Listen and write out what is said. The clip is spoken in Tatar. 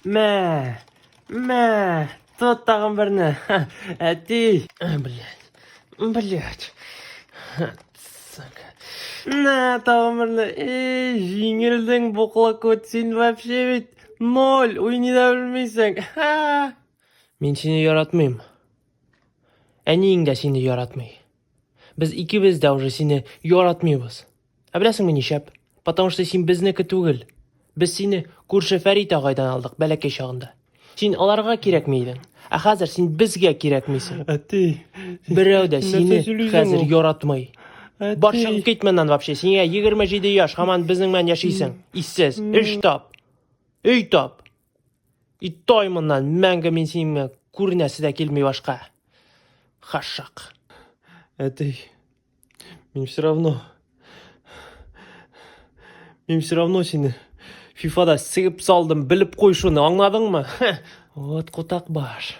Мә! Мә! Тот тагын берне. Әти! Блять. Блять. Сука. На, тагын берне. Эй, җиңелдең, буклакот. Син вообще бит ноль. Уйный да белмисең. Мин сине яратмыйм. Әниең дә сине яратмый. Без икебез дә уже сине яратмыйбыз. Ә беләсеңме нишләп? Потому что син безнеке түгел. Без сине күрше Фәрит агайдан алдык бәләкәй чагында. Син аларга кирәкми идең. Ә хәзер син безгә кирәкмисең. Әти, Берәү дә сине хәзер яратмый. Бар чыгып кит моннан вообще. Сиңа 27 яшь, һаман безнең белән яшисең. Иссез. Эш тап. Өй тап. И тай моннан, мәңге мин синең белән күренәсе дә килми башка. Хашак. Әти, мин все равно Мин все равно сине ФИФАда сигеп салдым, белеп куй шуны, аңладыңмы? Вот кутак баш.